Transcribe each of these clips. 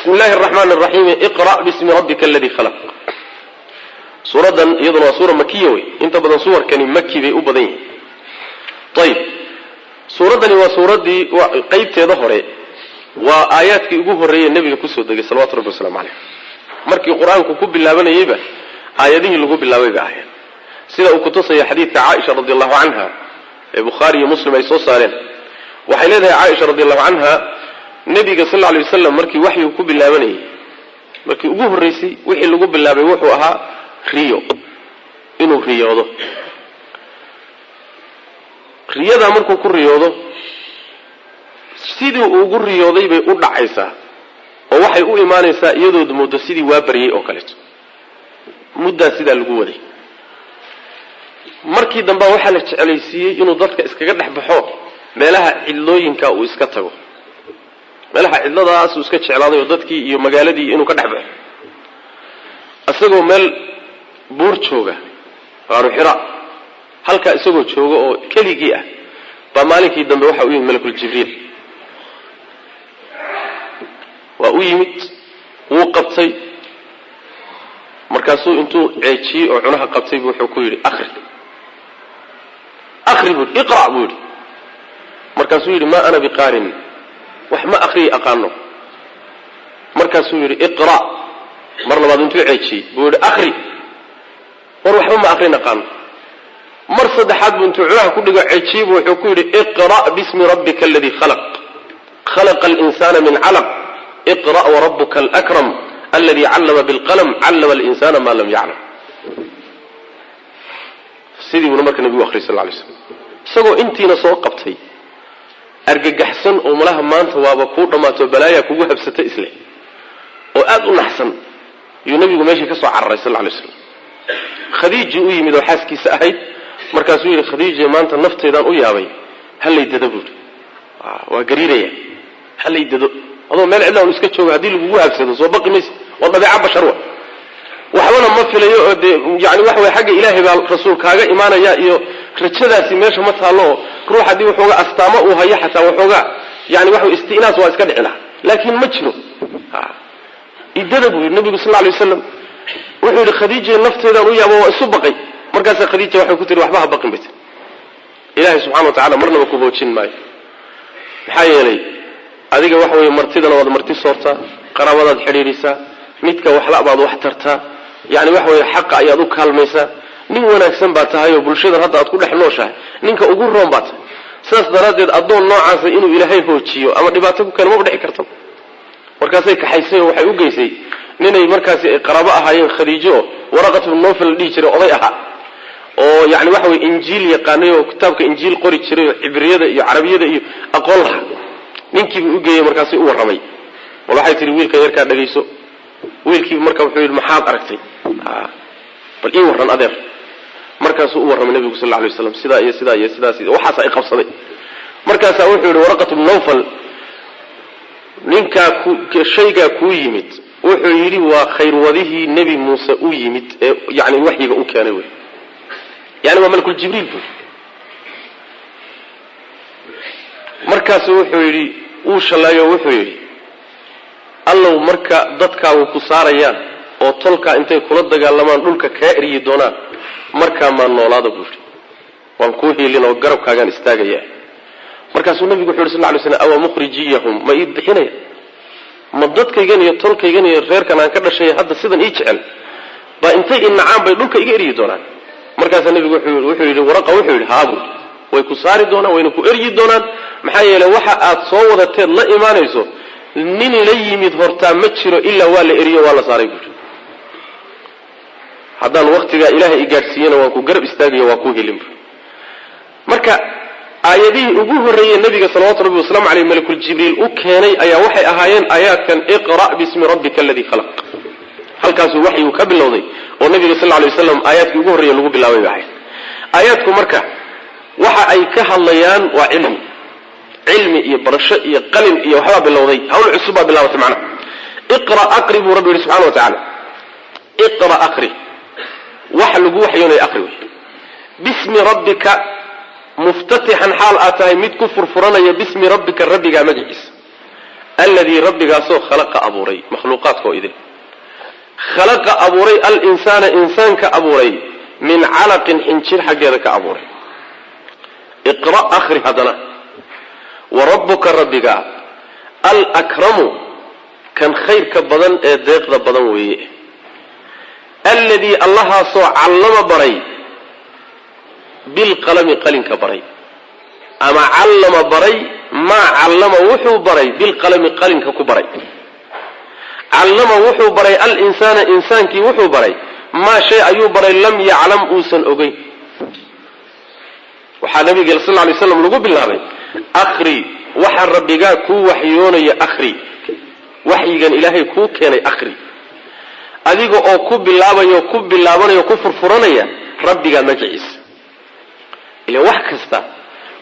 Bismi illahi araxmaan araxiim. Iqra' bismi rabbika aladii khalaq. Suuraddan iyaduna waa suura makiya wey. Inta badan suwarkani maki bay u badan yihiin. Ayib, suuraddani waa suuraddii qeybteeda hore, waa aayaadkii ugu horreeyey nebiga kusoo degay, salawatu rabbi waslamu caleyh. Markii Qur-aanku ku bilaabanayeyba aayadihii lagu bilaabay bay ahayd, sida uu kutusaya xadiidka Caaisha radi allahu canha ee Bukhaari iyo Muslim ay soo saareen. Waxay leedahay Caaisha radi allahu canha, nebiga sal lla alay wasalam markii waxyigu ku bilaabanayay, markii ugu horreysay wixii lagu bilaabay wuxuu ahaa riyo, inuu riyoodo. Riyadaa markuu ku riyoodo, sidii uu ugu riyooday bay u dhacaysaa, oo waxay u imaanaysaa iyadood moodo sidii waa baryay oo kaleeto. Muddaa sidaa lagu waday. Markii dambea waxaa la jeclaysiiyey inuu dadka iskaga dhex baxo, meelaha cidlooyinka uu iska tago, meelaha cidladaas uu iska jeclaaday oo dadkii iyo magaaladii inuu ka dhex baxo. Isagoo meel buur jooga, qaaru Xira, halkaa isagoo jooga oo keligii ah, baa maalinkii dambe waxa u yimid Malakul Jibriil. Waa u yimid, wuu qabtay. Markaasuu intuu ceejiyey oo cunaha qabtay bu wuxuu ku yidhi: "Akri, akri," buu yidhi. "Iqra'," buu yidhi. Markaasuu yidhi: "Maa ana biqaarin, wax ma akriyi aqaano." Markaasuu yidhi: "Iqra'." Mar labaad intuu ceejiyey buu yidhi: "Akri." "War, waxba ma akrin aqaano." Mar saddexaad buu intuu cunaha ku dhigo ceejiyey bu wuxuu ku yidhi: "Iqra' bismi rabbika aladii khalaq, khalaqa alinsaana min calaq, iqra' warabuka alakram aladi callama bilqalm, callama alinsana ma lam yaclam." Sidii buuna marka nabigu akriyay sal lay slam, isagoo intiina soo qabtay, argagaxsan oo malaha maanta waaba kuu dhammaato, balaaya kugu habsata isleh, oo aada u naxsan, yuu nabigu meeshii ka soo cararay sal lay slam. Khadiiji u yimid oo xaaskiisa ahayd. Markaasuu yidhi: "Khadiija, maanta nafteydaan u yaabay, halay dado," buuri. "Waa gariiraya, halay dado." Adoo meel cidla un iska jooga haddii lagugu habsado, soo baqi maysa? Waa dabeeca bashar wa. Waxbana ma filayo oo dee yani waxa way xagga Ilaahay baa rasuul kaaga imaanaya iyo rajadaasi meesha ma taallo, oo ruux haddii waxoogaa astaamo uu hayo xataa waxoogaa yani waxa istinaas waa iska dhici lahaa, laakiin ma jiro. "Idada," buu yidhi nabigu sal lay waslam. Wuxuu yidhi: "Khadiija, nafteedaan u yaabo, waa isu baqay." Markaasaa Khadiija waxay ku tihi: "Waxba ha baqin," bay tiri. "Ilaahay subxana wa tacala marnaba ku hoojin maayo. Maxaa yeelay adiga waxa weeye martidana waad marti soortaa, qaraabadaad xidhiidhisaa, midka waxla baad wax tartaa, yani waxa weeye xaqa ayaad u kaalmaysaa, nin wanaagsan baa tahay oo bulshadan hadda aad ku dhex nooshahay ninka ugu roon baa tahay. Sidaas daraaddeed addoon noocaasa inuu Ilaahay hoojiyo ama dhibaato ku keeno maba dhici karta." Markaasay kaxaysay oo waxay u geysay ninay markaasi ay qaraabo ahaayeen Khadiijo, oo Waraqat bnu Nofel la dhihi jiray, oday ahaa oo yani waxa weye Injiil yaqaanay oo kitaabka Injiil qori jiray oo Cibriyada iyo Carabiyada iyo aqoon lahaa. Ninkiibuu ugeeyey. Markaasay u warramay. Bal waxay tihi: "Wiilkan yarkaa dhagayso." Wiilkiiba marka wuxuu yidhi: "Maxaad aragtay? Bal ii warran, adeer." Markaasuu u warramay nabigu sal lay waslam, sidaa iyo sidaa iyo sidaas, waxaasa ay qabsaday. Markaasaa wuxuu yidhi Waraqat bnu Nawfal: "Ninkaa ku shaygaa kuu yimid," wuxuu yidhi, "waa khayrwadihii Nebi Muuse u yimid ee yani waxyiga u keenay wey, yani waa Malakul Jibriil," buu. Markaasu wuxuu yidhi, wuu shalleeyo, wuxuu yidhi: "Allow, marka dadkaagu ku saarayaan oo tolkaa intay kula dagaalamaan dhulka kaa eryi doonaan, markaa maan noolaada," buu yidhi, "waan kuu hiilin oo garabkaagaan istaagaya." Markaasuu nabigu wuxu yhi sal ly slam: "Awa mukhrijiyahum? Ma ii bixinaya? Ma dadkaygan iyo tolkaygan iyo reerkan aan ka dhashay hadda sidan ii jecel baa intay inacaan bay dhulka iga eryi doonaan?" Markaasaa nabigu wuxuu yidhi, Waraqa wuxuu yidhi: "Haa," buu, "way ku saari doonaan, wayna ku eryi doonaan. Maxaa yeelay waxa aad soo wadateed la imaanayso nin la yimid hortaa ma jiro, ilaa waa la eriyo, waa la saaray," buuri. "Haddaan waktigaa Ilaahay i gaadhsiiyana, waan ku garab istaagayo, waa kuu helin," buuri. Marka aayadihii ugu horreeyey nabiga salawatu rabbi wasalaamu aleyh Malakul Jibriil u keenay ayaa waxay ahaayeen aayaadkan: "Iqra' bismi rabbika aladii khalaq." Halkaasuu waxyigu ka bilowday oo nabiga sal lay waslam aayaadkii ugu horreeye lagu bilaabay bay ahayd aayaadku. Marka waxa ay ka hadlayaan waa cilmi, cilmi iyo barasho iyo qalin iyo waxbaa bilowday, hawl cusub baa bilaabatay macnaha. "Iqra', aqri," buu rabbi yihi subxana wa tacala. "Iqra', aqri." Waxa lagu waxyoonaya aqri wey. "Bismi rabbika", muftatixan xaal aad tahay mid ku furfuranaya, "bismi rabbika", rabbigaa magaciisa. Alladii, rabbigaasoo, khalaqa, abuuray makhluuqaadka oo idil, khalaqa, abuuray, alinsaana, insaanka abuuray, min calaqin, xinjir xaggeeda ka abuuray. Iqra', akhri haddana. Wa rabbuka, rabbiga, alakramu, kan khayrka badan ee deeqda badan weeye. Alladii, allahaasoo, callama, baray, bilqalami, qalinka baray, ama callama, baray, maa callama, wuxuu baray, bilqalami, qalinka ku baray. Callama, wuxuu baray, alinsaana, insaankii wuxuu baray, maa shay ayuu baray, lam yaclam, uusan ogeyn. Waxaa nabiga sal lay slam lagu bilaabay: akhri waxa rabbigaa kuu waxyoonaya, akhri waxyigan Ilaahay kuu keenay, akhri adiga oo ku bilaabayo, ku bilaabanaya, ku furfuranaya rabbigaa magaciisa. Ila wax kasta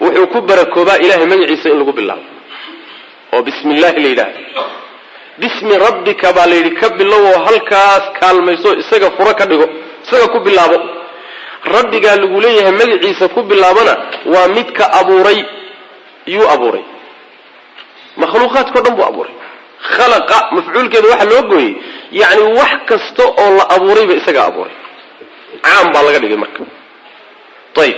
wuxuu ku barakoobaa Ilahay magaciisa in lagu bilaabo oo bismi illaahi la yidhaahdo. Bismi rabbika baa la yidhi, ka bilow oo halkaas kaalmayso, isaga furo ka dhigo, isaga ku bilaabo. Rabbigaa lagu leeyahay magaciisa ku bilaabana waa midka abuuray. Yuu abuuray? Makhluuqaadka o dhan buu abuuray. Khalaqa mafcuulkeeda waxaa loo gooyey, yacni wax kasta oo la abuurayba isagaa abuuray. Caam baa laga dhigay marka. Ayib,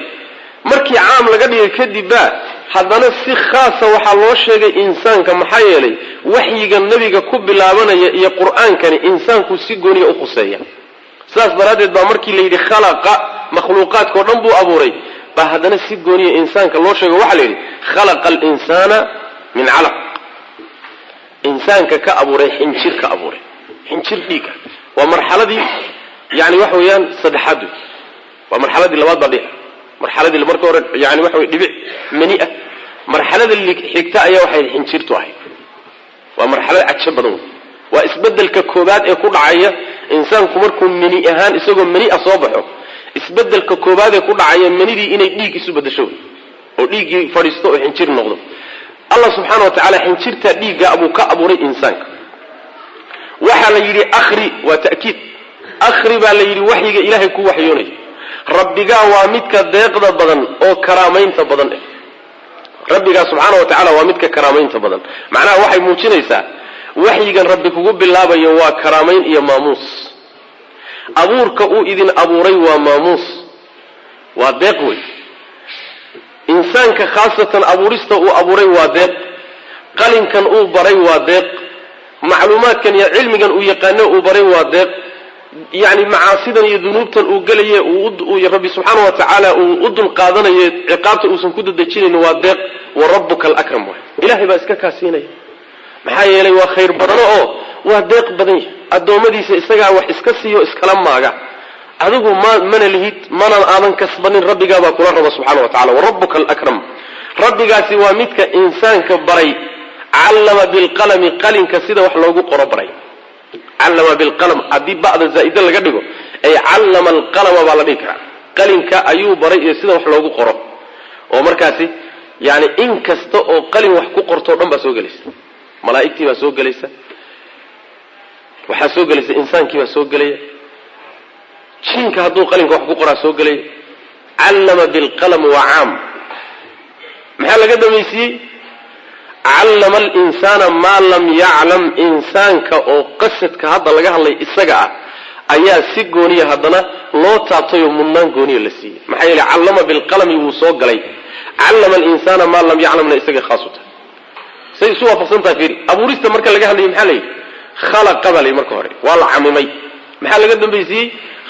markii caam laga dhigay kadib baa haddana si khaasa waxaa loo sheegay insaanka. Maxaa yeelay, waxyiga nebiga ku bilaabanaya iyo Qur-aankani insaanku si gooniya u khuseeya. Sidaas daraaddeed baa markii la yidhi khalaqa, makhluuqaadka o dhan buu abuuray, baa haddana si gooniya insaanka loo sheego. Waxaa la yidhi khalaqa alinsaana min calaq, insaanka ka abuuray xinjir, ka abuuray xinjir dhiiga. Waa marxaladii, yani waxa weeyaan, saddexaad wey. Waa marxaladii labaad baa dhici. Marxaladii marka hore, yani waxa wey, dhibic mani ah. Marxalada xigta ayaa waxay xinjirtu ahayd. Waa marxalad cajo badan wey. Waa isbedelka koobaad ee ku dhacaya insaanku markuu mani ahaan, isagoo mani ah soo baxo. Isbedelka koobaad ee ku dhacaya manidii inay dhiig isu bedesho wey, oo dhiiggii fadhiisto oo xinjir noqdo. Allah subxaana wa tacaala xinjirtaa dhiigga buu ka abuuray insaanka. Waxaa la yidhi akhri, waa ta'kiid. Akhri baa la yidhi waxyiga Ilaahay ku waxyoonaya. Rabbigaa waa midka deeqda badan oo karaamaynta badan eh. Rabbigaa subxaana wa tacala waa midka karaamaynta badan. Macnaha waxay muujinaysaa waxyigan Rabbi kugu bilaabayo waa karaamayn iyo maamuus. Abuurka uu idin abuuray waa maamuus, waa deeq wey. Insaanka khaasatan abuurista uu abuuray waa deeq. Qalinkan uu baray waa deeq. Macluumaadkan iyo cilmigan uu yaqaano uu baray waa deeq. Yacni macaasidan iyo dunuubtan uu gelaye uu Rabbi subxaana wa tacaala uu u dulqaadanayo, ciqaabta uusan ku dadejinayn, waa deeq. Wa rabbuka alakram waay. Ilahay baa iska kaasiinaya. Maxaa yeelay, waa khayr badano oo waa deeq badan yahay. Addoommadiisa isagaa wax iska siiyo, iskala maaga. Adigu ma mana lihid, mana aadan kasbanin. Rabbigaabaa kula raba subxana wa tacala. Warabbuka alakram, rabbigaasi waa midka insaanka baray, callama bilqalami, qalinka sida wax loogu qoro baray. Callama bilqalam, haddii ba'da zaa'ida laga dhigo, ay callama alqalama baa la dhihi karaa. Qalinka ayuu baray iyo sida wax loogu qoro, oo markaasi yani in kasta oo qalin wax ku qorto o dhan baa soo gelaysa. Malaa'igtii baa soo gelaysa, waxaa soo gelaysa insaankii baa soo gelaya, jinka hadduu qalinka wax ku qoraa soo gelaya. Callama bilqalam waa caam. Maxaa laga dhamaysiiyey? Callama alinsaana maa lam yaclam. Insaanka oo qasadka hadda laga hadlay isaga ah ayaa si gooniya haddana loo taabtay oo mudnaan gooniya la siiyey. Maxaa yeeley, callama bilqalami wuu soo galay, callama alinsaana maa lam yaclamna isagay khaas u tahay. Say isu waafaqsan tahay, fiiri. Abuurista marka laga hadlayay maxaa la yidhi? Khalaqa baa la yidhi. Marka hore waa la camimay. Maxaa laga dambaysiiyey?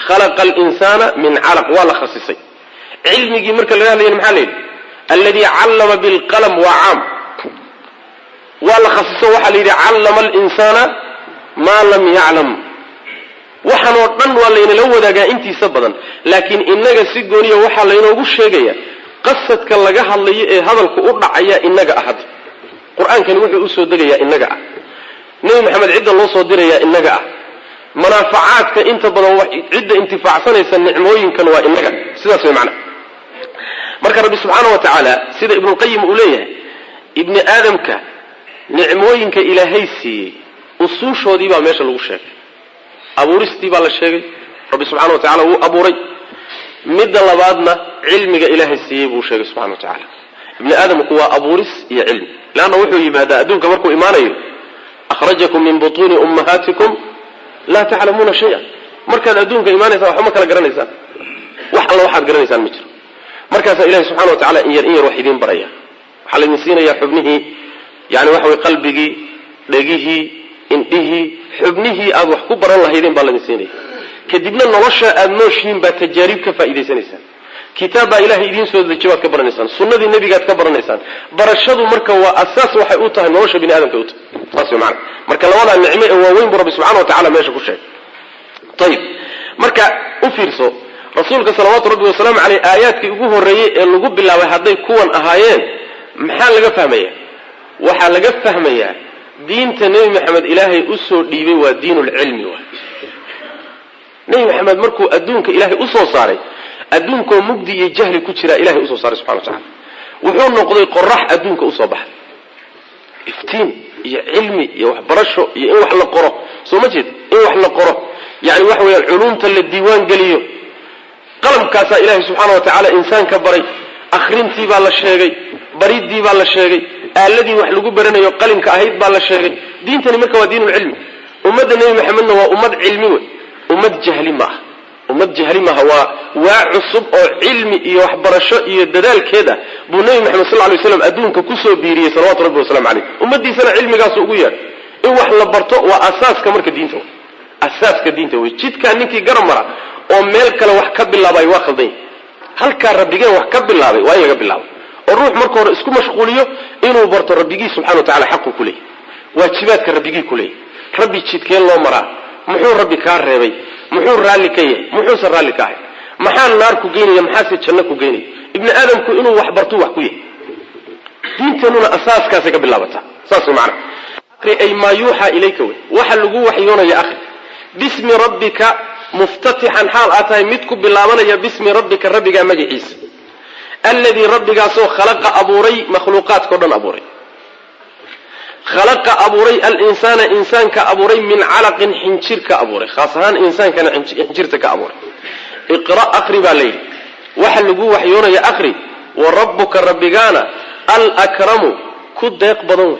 Khalaqa alinsaana min calaq, waa la khasisay. Cilmigii marka laga hadlayana maxaa la yidhi? Alladii callama bilqalam, waa caam, waa la khasiso. Waxaa la yidhi callama alinsaana maa lam yaclam. Waxaan oo dhan waa laynala wadaagaa intiisa badan, laakiin innaga si gooniya waxaa laynoogu sheegaya qasadka laga hadlayo ee hadalku u dhacaya innaga ah. Hadda Qur-aankani wuxuu usoo degayaa innaga ah, Nebi Maxamed cidda loo soo dirayaa innaga ah, manaafacaadka inta badan cidda intifaacsanaysa nicmooyinkan waa innaga. Sidaas way macna. Marka Rabbi subxaana wa tacaala, sida Ibnulqayim uu leeyahay, ibni aadamka nicmooyinka Ilaahay siiyey usuushoodii baa meesha lagu sheegay. Abuuristii baa la sheegay, Rabbi subxana wa tacala wuu abuuray. Midda labaadna cilmiga Ilaahay siiyey buu sheegay subxana wa tacala. Ibni aadamku waa abuuris iyo cilmi, leanna wuxuu yimaadaa adduunka markuu imaanayo. Akhrajakum min butuuni ummahaatikum laa taclamuuna shay-an. Markaad adduunka imaanaysaan waxba ma kala garanaysaan, wax alla waxaad garanaysaan ma jiro. Markaasaa ilahi subxana wa tacala in yar in yar wax idiin baraya. Waxaa laydin siinayaa xubnihii, yani waxa way qalbigii, dhegihii, indhihii, xubnihii aad wax ku baran lahaydeen baa laydin siinaya. Kadibna nolosha aada nooshihiin baa tajaarib ka faa'iidaysanaysaan. Kitaab baa ilahay idiin soo dejiy waad ka baranaysaan, sunnadii nebigaad ka baranaysaan. Barashadu marka waa asaas, waxay u tahay nolosha bini aadamka u tahay. Saas way macana. Marka labadaa nicmo ee waaweyn buu rabbi subxana wa tacala meesha ku sheegay. Ayib, marka u fiirso rasuulka salawaatu rabbi wasalaamu caleyh, aayaadkii ugu horreeyey ee lagu bilaabay hadday kuwan ahaayeen, maxaa laga fahmaya? Waxaa laga fahmayaa diinta Nebi Maxamed ilaahay usoo dhiibay waa diinulcilmi. Waay Nebi Maxamed markuu adduunka ilaahay usoo saaray, adduunkoo mugdi iyo jahli ku jiraa ilahay usoo saaray subxana wa tacala. Wuxuu noqday qorax adduunka usoo baxay, iftiin iyo cilmi iyo waxbarasho iyo in wax la qoro. Soo ma jeed? In wax la qoro, yani waxa weeyaan culuumta la diiwaan geliyo, qalamkaasaa ilaahay subxaana wa tacaala insaanka baray. Akhrintii baa la sheegay, baridii baa la sheegay, aaladii wax lagu baranayo qalinka ahayd baa la sheegay. Diintani marka waa diinulcilmi. Ummadda Nebi Maxamedna waa ummad cilmi wey, ummad jahli ma aha. Ummad jahli maaha, waa waa cusub oo cilmi iyo waxbarasho iyo dadaalkeeda buu Nebi Maxamed sal lay slam adduunka kusoo biiriyey, salawatu rabbi wasalamu caleyh. Ummadiisana cilmigaasu ugu yeedhay in wax la barto. Waa asaaska marka diinta, asaaska diinta wey. Jidkaa ninkii garab mara oo meel kale wax ka bilaabay waa khaldan yahy. Halkaa rabbigeen wax ka bilaabay waa in laga bilaabo, oo ruux marka hore isku mashquuliyo inuu barto rabbigii subxana wa tacala xaqu ku leeyahy, waajibaadka rabbigii ku leeyahy, rabbi jidkeen loo maraa, muxuu rabbi kaa reebay, muxuu raalli ka yahay, muxuusan raalli ka ahay, maxaa naar ku geynaya, maxaase janno ku geynaya. Ibni aadamku inuu wax bartuu wax ku yahay, diinteenuna asaaskaasay ka bilaabataa. Saas way macana. Akri ay maa yuuxaa ilayka wey, waxa lagu waxyoonaya akri. Bismi rabbika muftatixan, xaal aad tahay mid ku bilaabanaya, bismi rabbika, rabbigaa magaciisa, alladii rabbigaasoo khalaqa abuuray, makhluuqaadkao dhan abuuray, khalaqa abuuray, alinsaana insaanka abuuray, min calaqin xinjir ka abuuray, khaas ahaan insaankana xinjirta ka abuuray. Iqra' akri baa layidhi, waxa lagu waxyoonaya akri. Wa rabbuka rabbigaana alakramu ku deeq badan wey,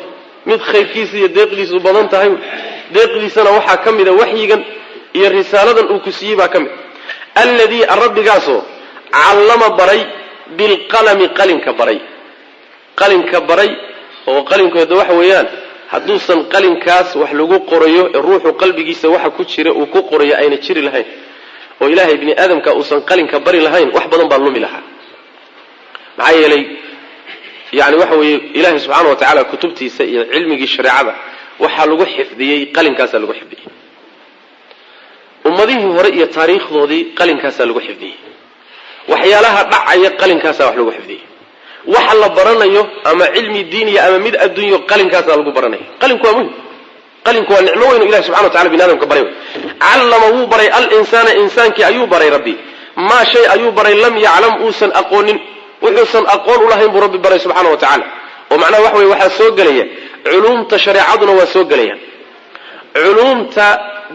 mid khayrkiisa iyo deeqdiisu badan tahay wey. Deeqdiisana waxaa ka mida waxyigan iyo risaaladan uu ku siiyey baa ka mid. Alladii rabbigaasoo callama baray, bilqalami qalinka baray, qalinka baray. Oo qalinkooda waxa weeyaan, hadduusan qalinkaas wax lagu qorayo ee ruuxu qalbigiisa waxa ku jira uu ku qorayo ayna jiri lahayn, oo ilaahay bini aadamka uusan qalinka bari lahayn, wax badan baa lumi lahaa. Maxaa yeelay, yani waxa weeye, ilaahay subxaana wa tacaala kutubtiisa iyo cilmigii shareecada waxaa lagu xifdiyey qalinkaasaa lagu xifdiyey. Ummadihii hore iyo taariikhdoodii qalinkaasaa lagu xifdiyey. Waxyaalaha dhacaya qalinkaasaa wax lagu xifdiyey. Waxa la baranayo ama cilmi diiniya ama mid adduunyo qalinkaasaa lagu baranaya. Qalinku waa muhim, qalinku waa nicmo weyn o ilahi subxana wa tacala bini adamka baray. Callama wuu baray, alinsaana insaankii ayuu baray rabbi, maa shay ayuu baray, lam yaclam uusan aqoonin, wuxuusan aqoon ulahayn buu rabbi baray subxaana wa tacaala. Oo macnaha waxa weye, waxaa soo gelaya culuumta shareecaduna waa soo gelayaan, culuumta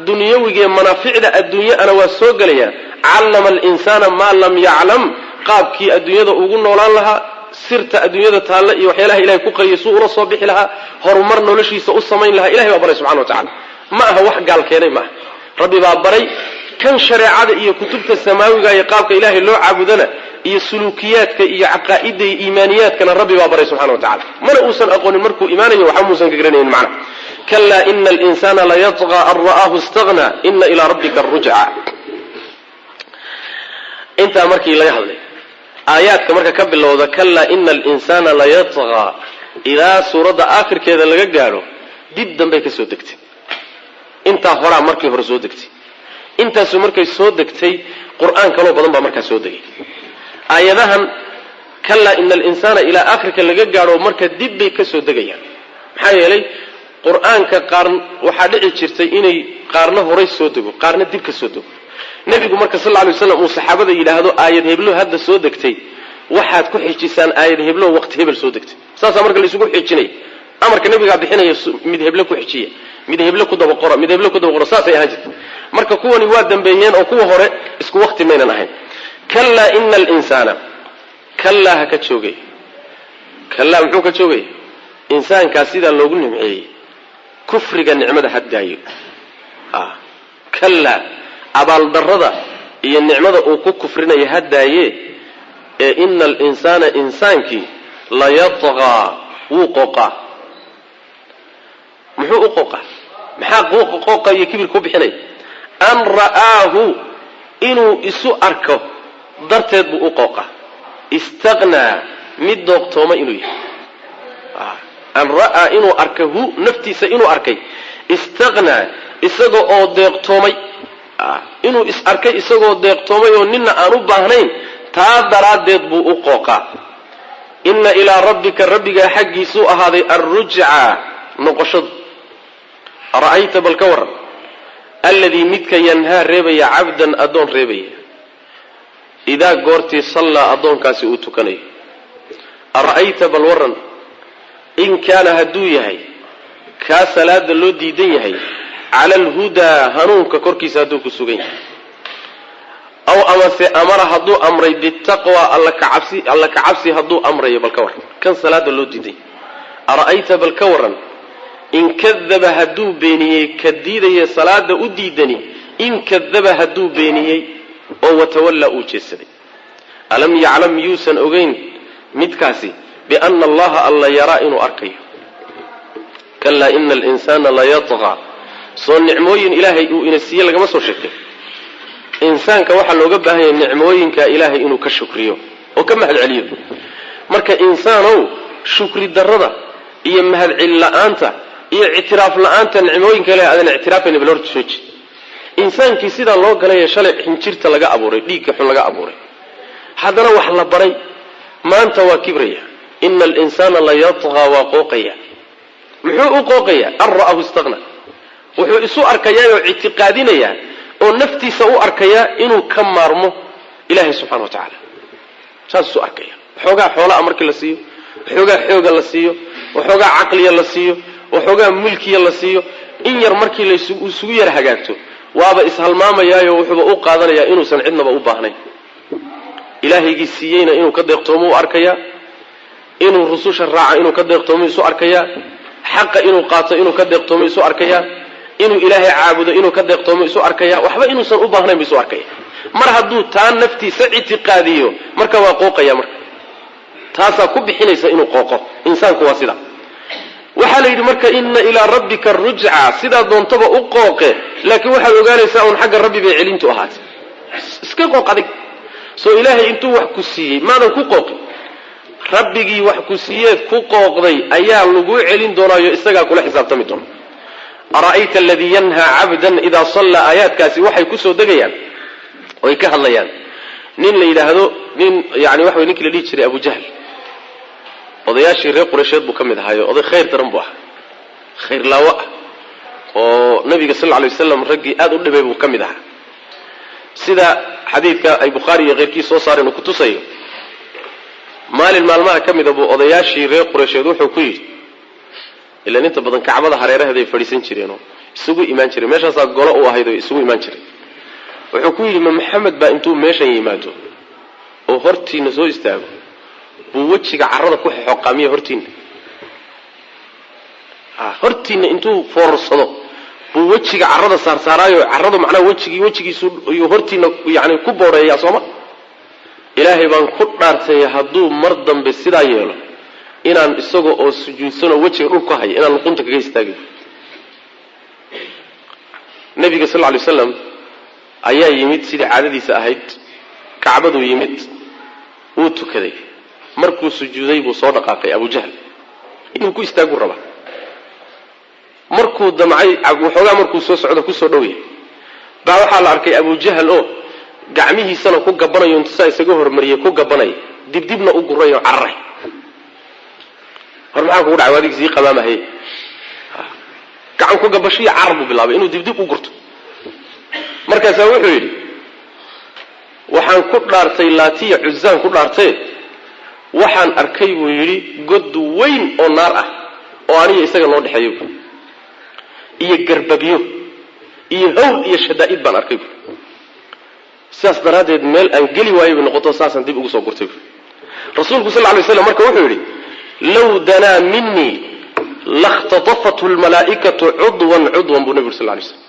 dunyawigaee manaaficda adduunyaana waa soo gelayaan. Callama alinsaana maa lam yaclam, qaabkii adduunyada ugu noolaan lahaa, sirta adduunyada taalla iyo waxyaalaha ilahay ku qariyay suu ula soo bixi lahaa, horumar noloshiisa u samayn lahaa, ilahay baa baray subxana wa tacala. Ma aha wax gaal keenay, ma aha, rabbi baa baray. Kan shareecada iyo kutubta samaawiga iyo qaabka ilaahay loo caabudana iyo suluukiyaadka iyo caqaa'ida iyo iimaaniyaadkana rabbi baa baray subxana wa tacala. Mana uusan aqoonin markuu imaanayo, waxba muusan ka garanaynin macna. Kalaa ina alinsana layatqى an ra'aahu istaghnaa ina ilaa rabbika arujca. Intaa markii laga hadlay, aayaadka marka ka bilowda kalaa ina alinsana layatqaa ilaa suuradda aakhirkeeda laga gaadho, dib dambay ka soo degtay. Intaa horaa markii hore soo degtay. Intaasu markay soo degtay, qur-aan kaloo badan baa markaa soo degay. Aayadahan kalaa ina alinsaana ilaa aakhirka laga gaadho marka dib bay ka soo degayaan. Maxaa yeelay, qur-aanka qaar waxaa dhici jirtay inay qaarna horay soo dego, qaarna dib ka soo dego. Nebigu marka sal lla lay slam uu saxaabada yidhaahdo aayad heblo hadda soo degtay, waxaad ku xijisaan aayad heblo waqti hebel soo degtay. Saasaa marka laisugu xijinaya, amarka nabigaa bixinaya, mid heble ku xijiya, mid heble ku dabaqora, mid heble ku dabaqora. Saasay ahaan jirtay. Marka kuwani waa dambeeyeen oo kuwa hore isku waqti maynan ahayn. Kalaa ina alinsaana, kalaa ha ka joogay, kalaa muxuu ka joogaya? Insaankaa sidaa loogu nimceeyey, Kufriga nicmada ha daayo. Kallaa, abaaldarrada iyo nicmada uu ku kufrinaya ha daaye. Ee ina alinsaana, insaankii, layatqaa, wuu qooqaa. Muxuu u qooqaa? Maxaa qooqa iyo kibirka u bixinaya? An ra'aahu, inuu isu arko darteed buu u qooqaa. Istaqnaa, mid doogtooma inuu yahay. An ra'aa, inuu arka, hu, naftiisa inuu arkay, istaqnaa, isaga oo deeqtoomay, inuu is arkay isagoo deeqtoomay oo nina aan u baahnayn, taa daraaddeed buu u qooqaa. Inna ilaa rabbika, rabbigaa xaggiisuu ahaaday, alrujca, noqoshadu. Ara'ayta, bal ka warran, alladii, midka, yanhaa, reebaya, cabdan, addoon reebaya, idaa, goortii, sallaa, addoonkaasi uu tukanayo. Ara'ayta, bal warran, in kaana, hadduu yahay kaa salaada loo diidan yahay, cala alhudaa, hanuunka korkiisa hadduu ku sugan yahay, aw amase amara, hadduu amray, bitaqwa, alla kacabsi, alla kacabsi hadduu amrayo. Bal ka warran kan salaada loo diidan yahay. Ara'ayta, bal ka warran, in kadaba, hadduu beeniyey ka diidaya salaada u diidani, in kadaba, hadduu beeniyey oo watawallaa, uu jeedsaday. Alam yaclam, yuusan ogeyn midkaasi, biana Allaha, alla, yaraa, inuu arkayo? Kalaa, ina alinsaana layatqaa. Soo nicmooyin Ilaahay uu ina siiye lagama soo sheekay? Insaanka waxaa looga baahan yahay nicmooyinka Ilaahay inuu ka shukriyo oo ka mahad celiyo. Marka insaanow, shukri darrada iyo mahadcelin la-aanta iyo ictiraaf la-aanta nicmooyinka Ilahay aadan ictiraafayna, bal horta jooji. Insaankii sidaa loo galaya, shalay xinjirta laga abuuray, dhiigga xun laga abuuray, haddana wax la baray, maanta waa kibraya. Ina alinsaana layatqaa, waa qooqaya. Muxuu u qooqaya? An ra'ahu istaqna. Wuxuu isu arkayaa oo ictiqaadinayaa oo naftiisa u arkayaa inuu ka maarmo Ilaahay subxana wa tacaala. Saas isu arkaya. Waxoogaa xoolaa markii la siiyo, waxoogaa xooga la siiyo, waxoogaa caqliya la siiyo, waxoogaa mulkiya la siiyo, in yar markii laisugu yar hagaagto, waaba ishalmaamayaayo. Wuxuuba u qaadanayaa inuusan cidnaba u baahnayn. Ilaahaygii siiyeyna inuu ka deeqtoomo u arkayaa, inuu rususha raaca inuu ka deeqtoomo isu arkayaa, xaqa inuu qaato inuu ka deeqtoomo isu arkayaa, inuu Ilaahay caabudo inuu ka deeqtoomo isu arkaya, waxba inuusan u baahnayn bu isu arkaya. Mar hadduu taa naftiisa ictiqaadiyo, marka waa qooqaya. Marka taasaa ku bixinaysa inuu qooqo. Insaanku waa sida waxaa la yidhi. Marka ina ilaa rabbika rujca, sidaa doontaba u qooqe, laakiin waxaad ogaanaysaa uun xagga Rabbi bay celintu ahaatay. Iska qooq adig. Soo Ilaahay intuu wax ku siiyey maadan ku qooqin? Rabbigii wax ku siiyeed ku qooqday ayaa laguu celin doonaayo, isagaa kula xisaabtami doona. Ara'ayta aladii yanhaa cabdan idaa sallaa. Aayaadkaasi waxay kusoo degayaan oy ka hadlayaan nin la yidhaahdo, nin yani waxa way ninkii la dhihi jiray Abu Jahl. Odayaashii reer Qureysheed buu ka mid ahaayo. Oday khayr daran buu ahaa, khayr laawo ah, oo nabiga sal alay waslam raggii aada u dhibay buu ka mid ahaa, sida xadiidka ay Bukhaari iyo keyrkii soo saareen uu kutusayo. Maalin maalmaha ka mida buu odayaashii reer Qureysheed wuxuu ku yidhi, ilaan inta badan Kacbada hareeraheeda ay fadhiisan jireen oo isugu imaan jireen, meeshaasaa golo u ahayd oo isugu imaan jireen. Wuxuu ku yidhi, ma Maxamed baa intuu meeshan yimaado oo hortiina soo istaago buu wejiga carrada ku xoqaamiya hortiina? Hortiina intuu foorarsado buu wejiga carrada saarsaaraayo, carradu macnaha wejigii wejigiisu iyuu hortiina yani ku booreeyaa, sooma? Ilaahay baan ku dhaartay, hadduu mar dambe sidaa yeelo, inaan isaga oo sujuudsanoo wejiga dhul ku haya inaan luqunta kaga istaagin. Nabiga sal alay waslam ayaa yimid sidii caadadiisa ahayd, Kacbaduu yimid, wuu tukaday. Markuu sujuuday buu soo dhaqaaqay Abujahl, inuu ku istaagu rabaa. Markuu damcay waxoogaa, markuu soo socdo, kusoo dhow yahay, baa waxaa la arkay Abujahl oo gacmihiisana ku gabanayo, intusaa isaga hormariyey ku gabanaya, dibdibna u gurayo, cararay. Hor maxaa kugu dhacay? Adig sii qamaamahaye, gacan ku gabashiyo carar buu bilaabay inuu dibdib u gurto. Markaasaa wuxuu yidhi, waxaan ku dhaartay Laatiya Cuzaan ku dhaartee, waxaan arkay, buu yidhi, god weyn oo naar ah oo aniga isaga noo dhexeeyo, bu iyo garbabyo iyo hawl iyo shadaa'id baan arkay, bu sidaas daraaddeed meel aan geli waayo bay noqoto, saasaan dib ugu soo gurtay, bu. Rasuulku sal alay slam marka wuxuu yidhi, low danaa minii. Lakhtatafathu lmalaa'ikatu cudwan cudwan buu nebigu sal lay slam.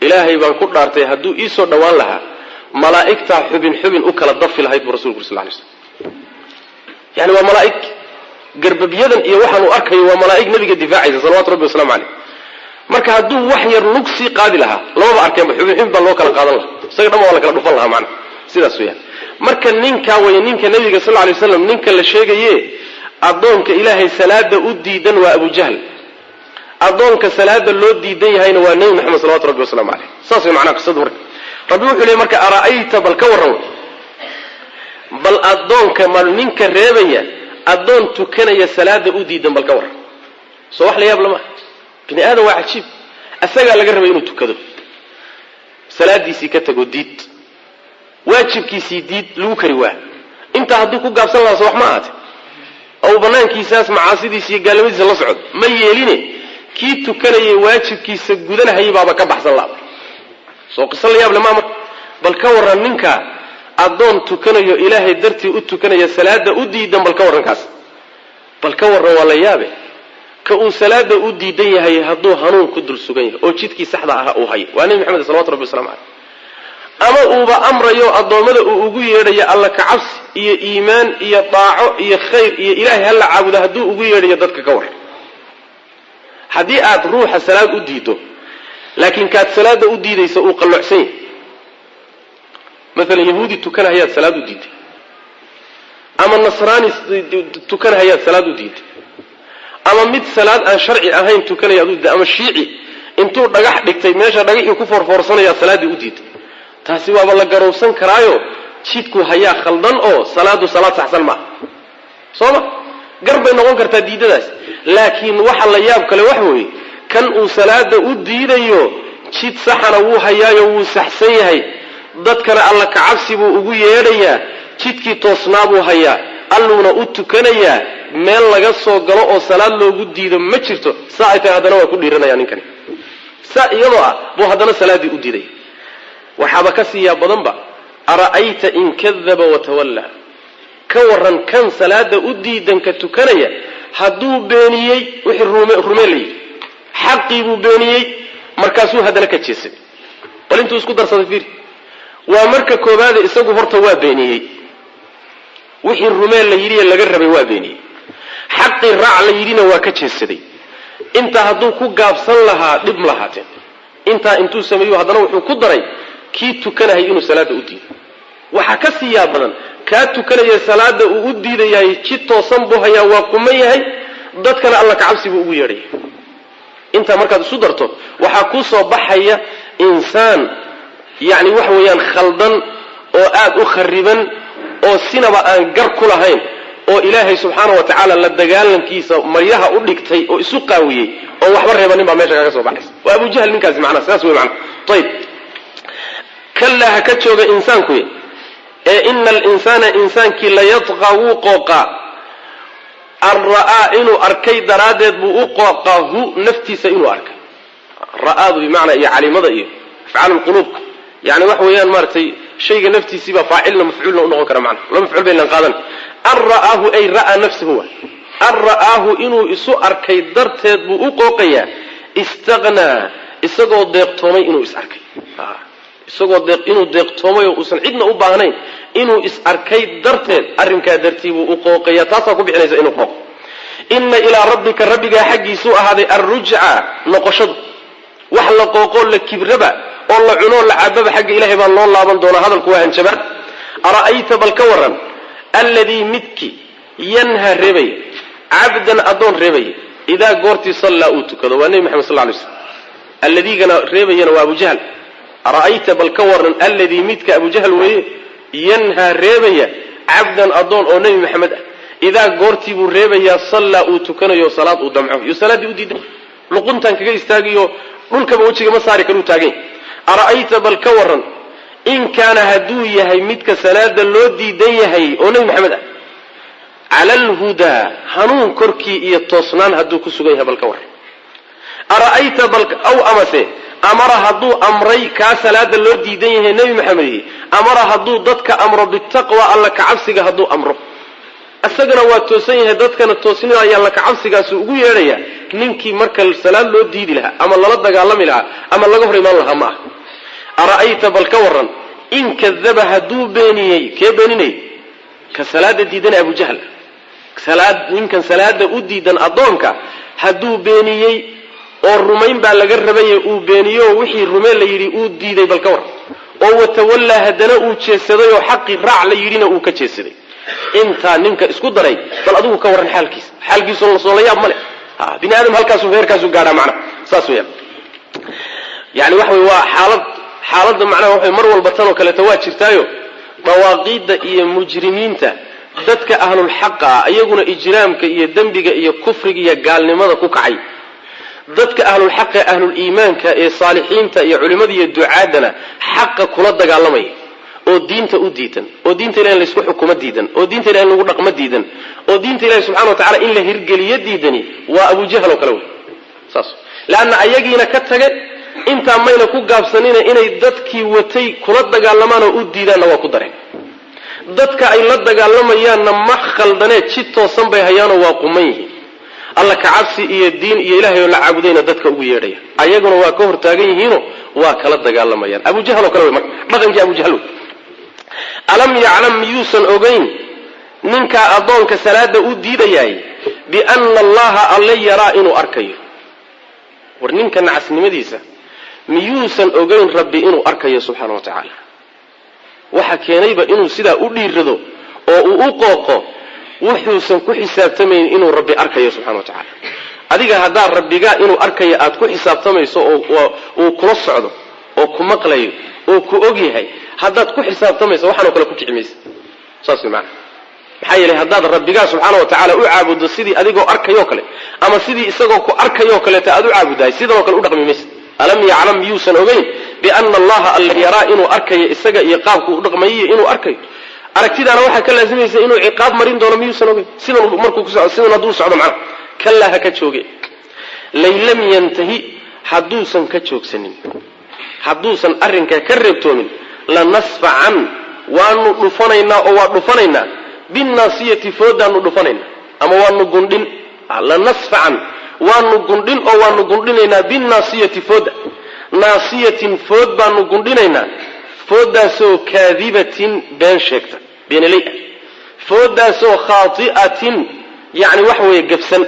Ilaahay baan ku dhaartay, hadduu iisoo dhowaan lahaa, malaa'igtaa xubin xubin u kala dafi lahayd buu rasulku uri sal lay slam. Yani waa malaa'ig garbabyadan iyo waxaan uu arkayo, waa malaa'ig nabiga difaacaysa salawatu rabbi waslamu caleyh. Marka hadduu wax yar lug sii qaadi lahaa, lamaba arkeenba, xubin xubin baa loo kala qaadan lahaa, isaga dhan waa la kala dhufan lahaa. Macna sidaas weyaan. Marka ninkaa way ninka nabiga sal lay waslam, ninka la sheegaye addoonka Ilaahay salaada u diidan waa Abujahl, addoonka salaada loo diidan yahayna waa Nebi Maxamed salawatu rabbi waslamu caleyh. Saas way macnaha qisadu. Marka Rabbi wuxuu leey marka: ara'ayta, bal ka warran, bal addoonka ma ninka reebaya addoon tukanaya salaada u diidan, bal ka warran. Soo wax la yaab lama? Bini aadam waa cajiib. Isagaa laga rabay inuu tukado, salaadiisii ka tago, diid, waajibkiisii diid, lagu kari waa. Intaa hadduu ku gaabsan lahaa, soo wax ma ahaate oo uu banaankiisaas macaasidiisa iyo gaalnimadiisa la socdo? Ma yeeline, kii tukanayay waajibkiisa gudanahayay baaba ka baxsan laaba. Soo qiso la yaab le maa? Marka bal ka warran ninka addoon tukanayo, Ilaahay dartii u tukanaya, salaada u diidan, bal ka warran kaas, bal ka warran. Waa la yaabe, ka uu salaada u diidan yahay hadduu hanuun ku dul sugan yahay oo jidkii saxda ahaa uu hayo, waa Nebi Maxamed salawatu rabbi waslamu caleyh, ama uuba amrayo addoommada uu ugu yeedhayo Alla kacabsi iyo iimaan iyo daaco iyo khayr iyo Ilaahay hala caabudo hadduu ugu yeedhayo dadka, ka warran. Haddii aad ruuxa salaad u diido, laakiin kaad salaada u diidaysa uu qalloocsan yahay, maalan yahuudi tukanahayaad salaad u diiday ama nasraani tukanahayaad salaad u diiday ama mid salaad aan sharci ahayn tukanayaad u diiday ama shiici intuu dhagax dhigtay meesha dhagaxii ku foorfoorsanayaad salaaddii u diiday, taasi waaba la garowsan karaayo, jidku hayaa khaldan oo salaadu salaad saxsan maaha, soo ma? Gar bay noqon kartaa diidadaas. Laakiin waxa la yaab kale waxa weeye, kan uu salaada u diidayo jid saxana wuu hayaayo, wuu saxsan yahay, dadkana Alla kacabsi buu ugu yeedhayaa, jidkii toosnaa buu hayaa, Alluuna u tukanayaa, meel laga soo galo oo salaad loogu diido ma jirto. Saa ay tahay haddana waa ku dhiiranaya ninkani, saa iyadoo ah buu haddana salaaddii u diiday. Waxaaba ka siiyaa badanba: ara'ayta in kadaba watawallaa. Ka waran kan salaada u diidan ka tukanaya hadduu beeniyey wixii rumee la yidhi, xaqii buu beeniyey, markaasuu haddana ka jeesay. Bal intuu isku darsaday fiiri. Waa marka koobaade, isagu horta waa beeniyey wixii rumee la yidhi ee laga rabay, waa beeniyey xaqii raac la yidhina, waa ka jeesaday. Intaa hadduu ku gaabsan lahaa, dhib ma lahaateen. Intaa intuu sameeyo haddana wuxuu ku daray kii tukanahay inuu salaada u diido. Waxaa ka sii yaab badan, kaa tukanaya salaada uu u diidayahay jid toosan buu hayaa, waa quman yahay, dadkana Alla kacabsi buu ugu yeedhaya. Intaa markaad isu darto, waxaa kuu soo baxaya insaan yacni waxa weeyaan khaldan oo aada u khariban oo sinaba aan gar ku lahayn oo Ilaahay subxaana wa tacaala la dagaalankiisa maryaha u dhigtay oo isu qaawiyey oo waxba reebanin baa meesha kaga soo baxaysa. Waa Abujahl ninkaasi. Macnaha sidaas wey macnaha. Ayib, kallaa, ha ka jooga insaanku ee ina alinsaana, insaankii, layatqaa, wuu qooqaa, an ra'aa, inuu arkay daraaddeed buu u qooqaa, hu, naftiisa inuu arkay. Ra'aadu bimacnaa iyo calimada iyo afcaal lquluubka, yani waxa weeyaan maaragtay shayga naftiisiibaa faacilna mafcuulna u noqon kara. Macna laba mafcuul baynan qaadan. An ra'aahu ay ra'aa nafsahu wa an ra'aahu, inuu isu arkay darteed buu u qooqayaa. Istaqnaa, isagoo deeqtoomay inuu is arkay, isagoo inuu deeqtoomay oo uusan cidna u baahnayn inuu is arkay darteed, arrinkaa dartii buu u qooqaya. Taasaa ku bixinaysa inuu qooqo. Inna ilaa rabbika, rabbigaa xaggiisuu ahaaday, alrujca, noqoshadu. Wax la qooqoo la kibraba oo la cunoo la cababa, xagga Ilahay baa loo laaban doonaa. Hadalku waa hanjabaan. Ara'ayta, bal ka waran, alladii, midki, yanha, reebaya, cabdan, addoon reebaya, idaa goortii sallaa, uu tukado. Waa Nebi Maxamed sal lay slam. Alladiigana reebayana waa Abujahl. Ara'ayta, bal ka waran, alladii, midka, Abujahl weeye, yanhaa, reebaya, cabdan, addoon oo Nebi Maxamed ah, idaa goortii buu reebayaa, sallaa, uu tukanayo, salaad uu damco iyo salaaddii u diiday, luquntan kaga istaagiyo, dhulkaba wejiga ma saari karuu taagany. Ara'ayta, bal ka waran, in kaana, hadduu yahay midka salaada loo diidan yahay oo Nebi Maxamed ah, cala alhudaa, hanuun korkii iyo toosnaan hadduu ku sugan yahay, bal ka warran. Ara'ayta bal aw amase amara, hadduu amray kaa salaada loo diidan yahay, Nebi Maxamed, amara, hadduu dadka amro, bitaqwa, Alla kacabsiga hadduu amro. Isagana waa toosan yahay, dadkana toosnida alla kacabsigaasu ugu yeedhaya. Ninkii marka salaad loo diidi lahaa ama lala dagaalami lahaa ama laga hor imaan lahaa ma aha. Ara'ayta, bal ka waran, in kadaba, hadduu beeniyey. Kee beeninayay? Ka salaada diidan, Abujahl. Salaad ninkan salaada u diidan addoonka hadduu beeniyey oo rumayn baa laga rabaye uu beeniyo, wixii rumeen la yidhi uu diiday, bal ka waran, oo watawallaa, haddana uu jeesaday oo xaqii raac la yidhina uu ka jeesaday. Intaa ninka isku daray, bal adigu ka warran xaalkiisa. Xaalkiisu soo la yaab ma leh? Bini aadam halkaasu heerkaasu gaadhaa macna, saas weyaan. Yani waxa wey, waa xaalad, xaaladda macnaha waxa mar walba tan oo kaleeto waa jirtaayo. Dawaaqiidda iyo mujrimiinta, dadka ahlulxaqa ah, iyaguna ijraamka iyo dembiga iyo kufriga iyo gaalnimada ku kacay, dadka ahlulxaqa, ahluliimaanka ee saalixiinta iyo culimmada iyo ducaadana xaqa kula dagaalamaya oo diinta u diidan, oo diinta ilahi in laysku xukumo diidan, oo diinta ilahi in lagu dhaqmo diidan, oo diinta ilahi subxana wa tacala in la hirgeliyo diidani, waa Abujahl oo kale wey. Saas leanna ayagiina ka tage intaa mayna ku gaabsanina, inay dadkii watay kula dagaalamaan oo u diidaanna waa ku dareen. Dadka ay la dagaalamayaanna ma khaldanee, jid toosan bay hayaanoo waa quman yihiin. Alla kacabsi iyo diin iyo ilahay oo la caabudayna dadka ugu yeedhaya, ayaguna waa ka hortaagan yihiinoo waa kala dagaalamayaan. Abujahl oo kale wey marka, dhaqankii Abujahl wey. Alam yaclam, miyuusan ogeyn ninkaa addoonka salaada u diidayaay, biana Allaha, alle, yaraa, inuu arkayo? War ninka nacasnimadiisa, miyuusan ogeyn Rabbi inuu arkayo subxaana wa tacaala? Waxa keenayba inuu sidaa u dhiirado oo uu u qooqo, wuxuusan ku xisaabtamayn inuu Rabbi arkayo subxana wa tacaala. Adiga haddaad Rabbigaa inuu arkayo aada ku xisaabtamayso oo uu kula socdo oo ku maqlayo oo ku og yahay haddaad ku xisaabtamayso, waxaanoo kale ku kici maysa. Saas way macanaa. Maxaa yeelay, haddaad Rabbigaa subxaana wa tacaala u caabuddo sidii adigoo arkayoo kale ama sidii isagoo ku arkayoo kaleeta aad u caabuddahay, sidanoo kale u dhaqmi maysa. Alam yaclam, miyuusan ogeyn, biana Allaha, alla, yaraa, inuu arkayo isaga iyo qaabku u dhaqmayiyo inuu arkayo? Aragtidaana waxaa ka laasimaysa inuu ciqaab marin doono. Miyuusan ogeyn sidan markuu sidan hadduu socdo macnaha? Kallaa, ha ka jooge. Lain lam yantahi, hadduusan ka joogsanin, hadduusan arrinkaa ka reebtoomin, lanasfacan, waanu dhufanaynaa oo waa dhufanaynaa, binnaasiyati, foodaanu dhufanaynaa ama waanu gundhin. Lanasfacan, waanu gundhin oo waanu gundhinaynaa, binnaasiyati, fooda, naasiyatin, food baanu gundhinaynaa, fooddaasoo kaadibatin, been sheegta, beenaley ah, fooddaasoo khaati'atin, yacni waxa weeye gabsan.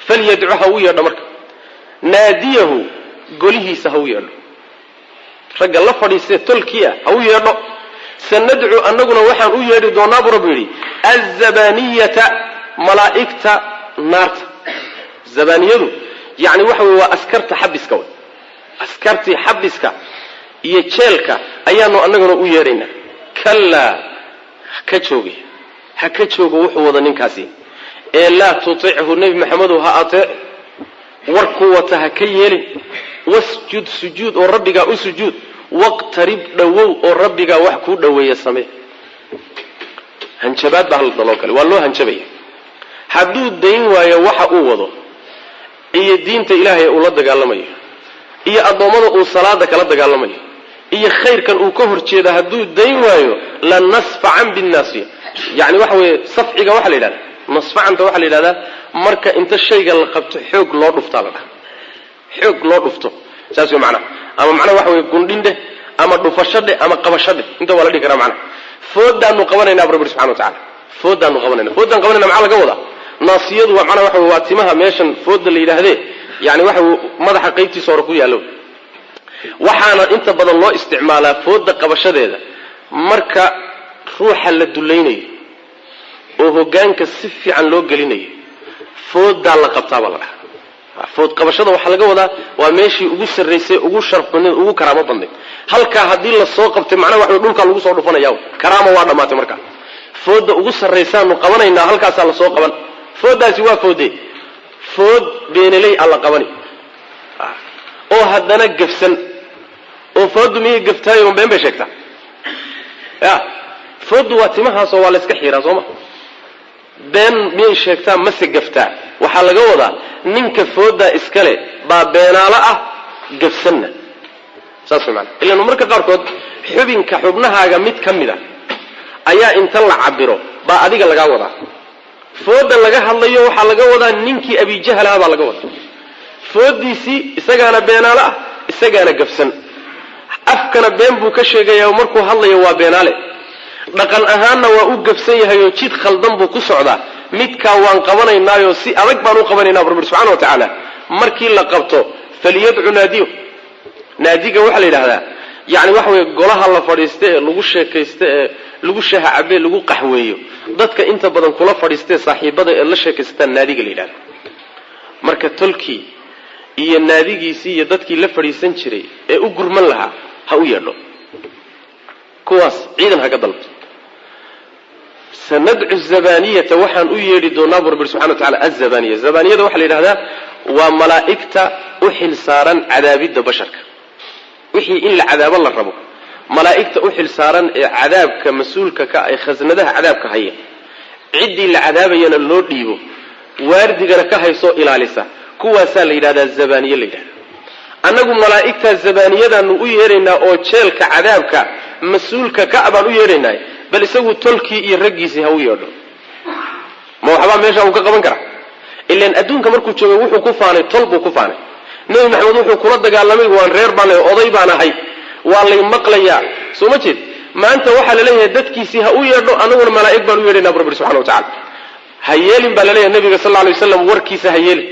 Falyadcu, ha u yeedho marka, naadiyahu, golihiisa ha u yeedho, ragga la fadhiistee tolkii ah ha u yeedho. Sanadcu, annaguna waxaan u yeedhi doonaa, buu Rabbi yidhi, azabaniyata, malaa'igta naarta. Zabaniyadu yacni waxa weye waa askarta xabiska wey. Askartii xabiska iyo jeelka ayaanu annaguna u yeedhaynaa. Kallaa, ka jooge, ha ka joogo wuxuu wada ninkaasi ee laa tutichu, Nebi Maxamedow ha ateec, warkuu wata ha ka yeelin. Wasjud, sujuud oo Rabbigaa u sujuud. Waqtarib, dhowow oo Rabbigaa wax kuu dhoweeya samee. Hanjabaad baa halda loo galay, waa loo hanjabaya. Hadduu dayn waayo waxa uu wado iyo diinta Ilaahay uu la dagaalamayo iyo addoommada uu salaada kala dagaalamayo iyo khayrkan uu ka hor jeeda, hadduu dayn waayo, la nasfacan binnaasiya. Yani waxa weeye, safciga waxaa la yidhahda, nasfacanta waxaa la yidhahdaa marka inta shayga la qabto xoog loo dhuftaa la dhaha, xoog loo dhufto, saas wey macnaha. Ama macnaha waxa weye gundhin dheh ama dhufasho dheh ama qabasho dheh, inta waa la dhihi karaa macnaha. Foodaanu qabanaynaa, bu Rabbi subxana wa tacala, foodaanu qabanayna. Fooddaan qabanayna maxaa laga wadaa? Naasiyadu waa macnaha waxa wey waa timaha meeshan fooda la yidhaahdee, yani waxa wey madaxa qaybtiisa hore ku yaallo. Waxaana inta badan loo isticmaalaa fooda qabashadeeda marka ruuxa la dulaynayo oo hoggaanka si fiican loo gelinayo, fooddaa la qabtaabaa la dhahaa. Food qabashada waxaa laga wadaa waa meeshii ugu sarraysay, ugu sharaf badnayd, ugu karaamo badnayd. Halkaa haddii lasoo qabtay, macnaha waxa dhulkaa lagu soo dhufanaya, karaamo waa dhammaatay. Markaa foodda ugu sarraysaanu qabanaynaa, halkaasaa lasoo qaban. Fooddaasi waa foode, food beenaley a la qabani oo haddana gafsan. Oo fooddu miyay gaftaayo? Been bay sheegtaa? Ya, fooddu waa timahaasoo waa la iska xiiraa, soo ma? Been miyay sheegtaa mase gaftaa? Waxaa laga wadaa ninka fooddaa iskale baa beenaalo ah, gafsanna, saas way maanaa. Ilan marka qaarkood xubinka xubnahaaga mid ka mid a ayaa inta la cabiro Baa adiga lagaa wadaa. Fooda laga hadlayo waxaa laga wadaa ninkii Abijahal aha baa laga wadaa foodiisii. Isagaana beenaale ah, isagaana gafsan, afkana been buu ka sheegayaa, markuu hadlayo waa beenaale, dhaqan ahaanna waa u gafsan yahay oo jid khaldan buu ku socdaa. Midkaa waan qabanaynaayo, si adag baan u qabanaynaa, bu Rabbi subxana wa tacaala. Markii la qabto, falyadcu naadiyo. Naadiga waxaa la yidhahdaa, yani waxa weye, golaha la fadhiista ee lagu sheekaysta ee lagu shaha cabe, lagu qaxweeyo, dadka inta badan kula fadhiistae saaxiibada ee la sheekaysataan naadiga la yidhahda. Marka tolkii iyo naadigiisii iyo dadkii la fadhiisan jiray ee u gurman lahaa ha u yeedho, kuwaas ciidan haga dalbto. Sanadcu zabaniyata, waxaan u yeedhi doonaa, bu Rabbi subxana wa tacala. Azabaniya, zabaniyada waxaa la yidhahdaa waa malaa'igta u xil saaran cadaabidda basharka. Wixii in la cadaabo la rabo, malaa'igta u xil saaran ee cadaabka mas-uulka ka ee khasnadaha cadaabka haya, ciddii la cadaabayana loo dhiibo, waardigana ka haysoo ilaalisa, kuwaasaa la yidhahdaa zabaniye la yidhahda. Annagu malaa'igtaa zabaniyadaanu u yeedhaynaa oo jeelka cadaabka mas-uulka ka baan u yeedhaynaa. Bal isagu tolkii iyo raggiisii ha u yeedho. Ma waxbaa meesha uu ka qaban karaa? Ilan adduunka markuu joogay wuxuu ku faanay tol buu ku faanay. Nebi Maxamed wuxuu kula dagaalamay, waan reer baan lehay, oday baan ahay, waa lay maqlayaa. Soo ma jeed? Maanta waxaa la leeyahay dadkiisii ha u yeedho, anaguna malaa'ig baan u yeedhaynaa, bu Rabbi subxana wa tacala. Ha yeelin baa laleeyahay nabiga sal lay waslam, warkiisa ha yeelin,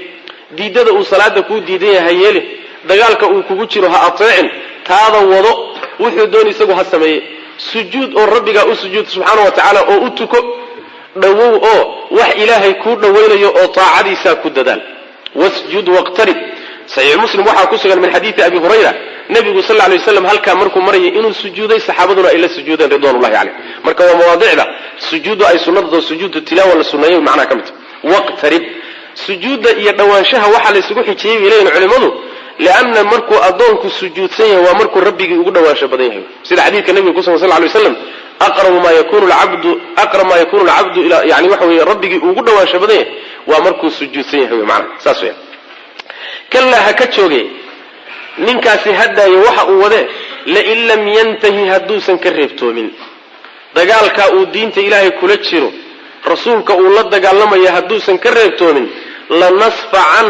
diidada uu salaada kuu diidan yahay ha yeelin, dagaalka uu kugu jiro ha ateecin, taada wado, wuxuu dooni isagu ha sameeye. Sujuud oo rabbigaa u sujuud subxaana wa tacaala oo u tuko, dhowow oo wax Ilaahay kuu dhowaynayo oo taacadiisaa ku dadaal. Wasjud waqtarib. Saxiix Muslim waxaa ku sugan min xadiidi Abi Hurayra, nabigu sal lay waslam halkaa markuu marayay inuu sujuuday, saxaabaduna ay la sujuudeen ridwanullahi caleyh. Marka waa mawaadicda sujuuddu ay sunnadado, sujuudu tilaawa la sunneeyay macnaha ka mid. Waqtarib, sujuudda iyo dhowaanshaha waxaa la isugu xijiyey bay leeyihin culimmadu, lianna markuu addoonku sujuudsan yahay waa markuu rabbigii ugu dhawaansho badan yahay, sida xadiidka nabiga kusugan sal lay waslam, aqrabu maa yakunu lcabdu, aqrab maa yakunu lcabdu ila, yani waxa weeye, rabbigii ugu dhawaansho badan yahay waa markuu sujuudsan yahay wey macnaha, saas weya. Kalaa, ha ka jooge ninkaasi, haddaayo waxa uu wadee. Lain lam yantahi, hadduusan ka reebtoomin dagaalkaa uu diinta Ilaahay kula jiro, rasuulka uu la dagaalamaya hadduusan ka reebtoomin, lanasfacan,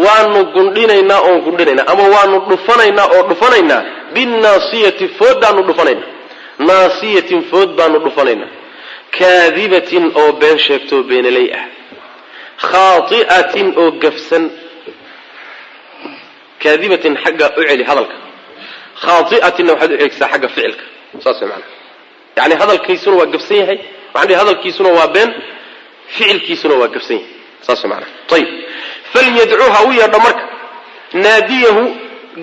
waanu gundhinaynaa oon gundhinaynaa, ama waanu dhufanaynaa oo dhufanaynaa, binnaasiyati, fooddaanu dhufanaynaa, naasiyatin, food baanu dhufanaynaa, kaadibatin, oo been sheegtoo beenaley ah, khaati'atin, oo gafsan. Kaadibatin xagga u celi hadalka, khaati'atinna waxaad u celisaa xagga ficilka. Saas way macanaha. Yani hadalkiisuna waa gafsan yahay, waxaan dhihi hadalkiisuna waa been, ficilkiisuna waa gafsan yahay. Saas way macanaha. Ayib, falyadcuu, ha u yeedho marka, naadiyahu,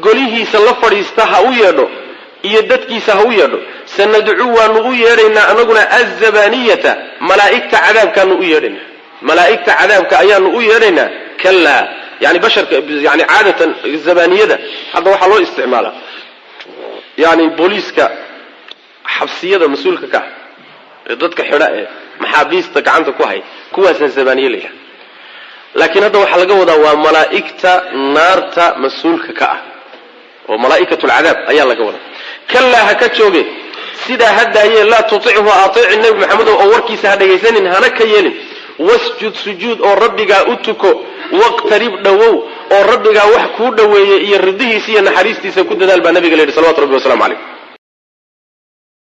golihiisa la fadhiista ha u yeedho iyo dadkiisa ha u yeedho. Sanadcuu, waanu u yeedhaynaa anaguna, azabaniyata, malaa'igta cadaabkaanu u yeedhaynaa, malaa'igta cadaabka ayaanu u yeedhaynaa. Kalaa, yani basharka, yani caadatan zabaniyada hadda waxaa loo isticmaalaa yani booliiska xabsiyada mas-uulka ka ah ee dadka xidha ee maxaabiista gacanta ku hay, kuwaasaa zabaniye la yidhaha. Laakiin hadda waxaa laga wadaa waa malaa'igta naarta mas-uulka ka ah oo malaa'ikat lcadaab ayaa laga wadaa. Kalaa, ha ka jooge, sidaa ha daayee. Laa tutichu, ateeci nebi Maxamedow oo warkiisa ha dhagaysanin, hana ka yeelin. Wasjud, sujuud oo rabbigaa u tuko. Waqtarib, dhowow oo rabbigaa wax kuu dhoweeyey iyo ridihiisa iyo naxariistiisa ku dadaal, baa nabiga la yidhi salawatu rabbi wasalamu calayh.